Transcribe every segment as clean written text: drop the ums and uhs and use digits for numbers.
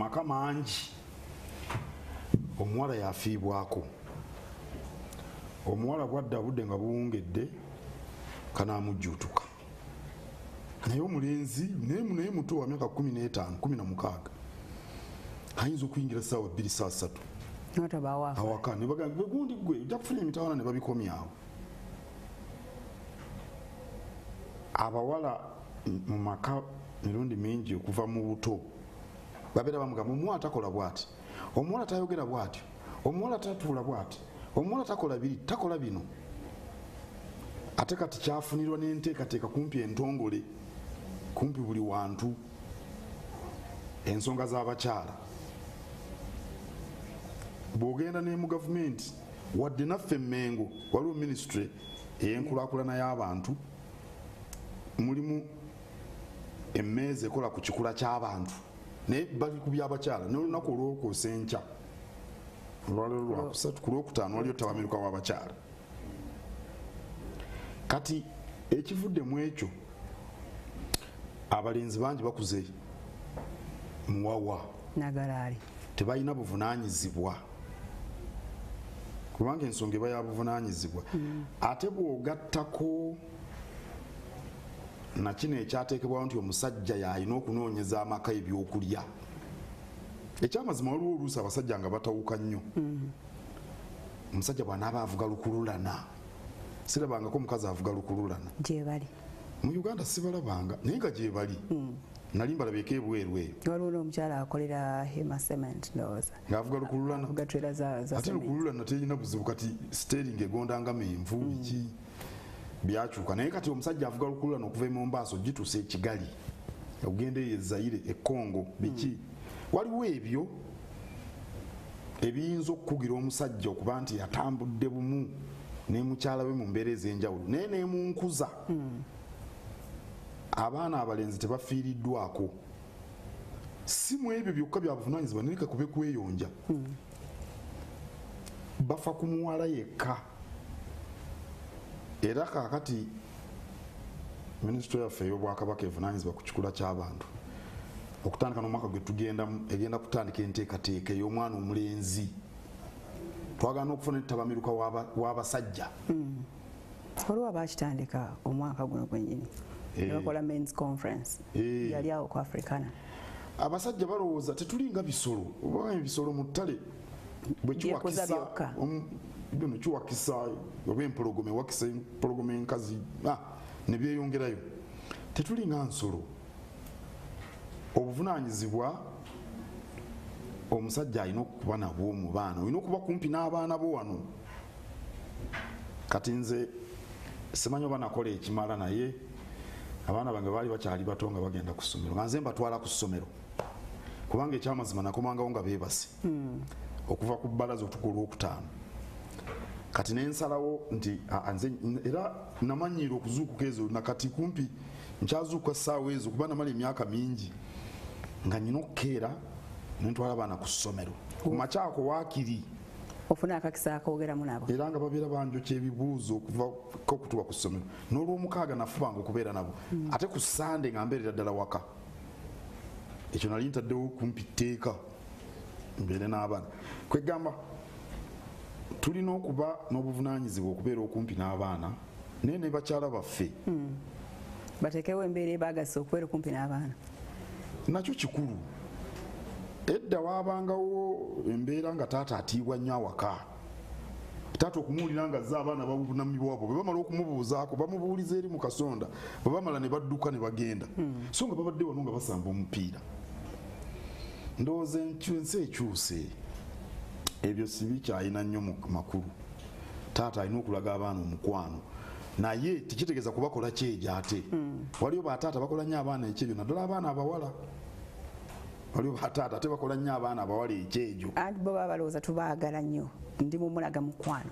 Maka mangi omuwala yafiibwako. Omuwala bwadda budde nga buwungedde kanaamujjuutuka, naye omulenzi naye muto wa myaka 15 16 ayinza okuyingira ssaawa 2 saa 3 awaka ne bagamba gundi gwe ojja kufuna emitawaana ne babikomyawo. Abawala mu maka mirundi mingi okuva mu buto babeera bamugamba omuwala takola bw'ati, omuwala tayogera bw'ati, omuwala tatuula bw'ati, omuwala takola biri, takola bino. Ate kati kyafunirwa n'enteekateeka kumpi entongole kumpi buli wantu ensonga z'abakyala. Bw'ogenda ne mu gavumenti wadde naffe Mmengo waliwo minisitule ey'enkulaakulana y'abantu, mulimu emmeeza ekola ku kikula ky'abantu naye bali ku by'abakyala. N'olunaku olwokwosa enkya olwaleero lwakusatu ku lwokutaano waliyo ttabamiruka w'abakyala. Kati ekivudde mu ekyo abalenzi bangi bakuze muwawa nagalaali, tebalina buvunaanyizibwa kubanga ensonga eba ya buvunaanyizibwa. Ate bw'ogattako na kino ekyateekebwawo nti omusajja y'alina okunoonyeza amaka ebyokulya, ekyamazima waliwo oluusi abasajja nga batawuka nnyo. Omusajja bw'anaaba avuga lukululana, sirabangako omukazi avuga lukululana gyebali mu Uganda, sibalabanga naye nga gyebali. Nali mbalabyeko ebweru eyo. Waliwo n'omukyala akolera Hema Cement ndowooza ng'avuga lukululana, avuga trailer za ate cement. Lukululana terina buzibu, kati steering egondanga menvu biki byakyuka. Naye kati omusajja avuga lukululana okuva e Mombasa ogituusa e Kigali, ogenda eyo e Zaire, e Congo, biki. Waliwo ebyo ebiyinza okukugira omusajja okuba nti yatambudde bumu ne mukyala we mu mbeera ez'enjawulo, naye nemunkuza abaana abalenzi tebafiiriddwako. Si mu ebyo byokka bya buvunaanyizibwa, naye kakube kweyonja bafa ku muwala yekka. Era kaakati minisitule yaffe ey'obwakabaka evunaanyizibwa ku kikula ky'abantu okutandika n'omwaka gwe tugendamu egenda kutandika enteekateeka ey'omwana omulenzi. Twagala n'okufuna ettabamiruka w'abasajja. Waliwo abakitandika omwaka guno gwennyini ne bakola men's conference yali awo ku Africana. Abasajja balowooza tetulinga bisolo, oba ebisolo mu ttale bwe Byekoza kiwakisa byokka. Bino kiwakisa oba empologoma ewakisa empologoma enkazi ne byeyongerayo. Tetulinga nsolo. Obuvunaanyizibwa omusajja alina okuba nabwo mu baana, olina okuba kumpi n'abaana bo wano. Kati nze simanyi oba nakola ekimala, naye abaana bange baali bakyali bato nga bagenda ku ssomero nga nze mbatwala ku ssomero, kubanga ekyamazima nakomangawo nga beebase okuva ku bbalaza otuka olwokutaano. Kati nensalawo nti nze era namanyiira okuzuukuka ezo, nakati kumpi nkyazuukuka ssaawa ezo kuba namala emyaka mingi nga nyina okukeera nentwala abaana ku ssomero ku makyako waakiri ofuna akakisa akoogeramu nabo, era nga babeera banjokya ebibuuzo okuva okutuuka ku ssomero. N'olwomukaaga nafubanga okubeera nabo, ate ku Sande nga mbeerera ddala waka. Ekyo nali ntaddewo kumpi tteeka mbeere n'abaana. Kwegamba tulina okuba n'obuvunaanyizibwa okubeera okumpi n'abaana naye ne bakyala baffe. Bateekewo embeera ebaagasa okubeera okumpi n'abaana. Nakyo kikulu. Edda waabangawo embeera nga taata atiibwa nnyo awaka, taata okumuwulira nga azze abaana babunamibwabo, bwe bamala okumubuuzaako bamubuuliza eri mu kasonda, bwe bamala ne badduka ne bagenda, so nga babadde wano nga basamba omupiira. Ndowooza ensi ekyuse, ebyo si bikyalina nnyo mu makulu. Taata alina okulaga abaana omukwano, naye tekitegeeza kubakola kyejo. Ate waliwo bataata bakola nnyo abaana ekyejo, naddala abaana abawala. Waliwo bataata ate bakola nnyo abaana abawala ekyejo. Anti bo baba balowooza tubaagala nnyo, ndi mumulaga mukwano.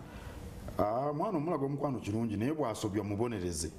Mwana omulaga omukwano kirungi, naye bw'asobya mubonereze.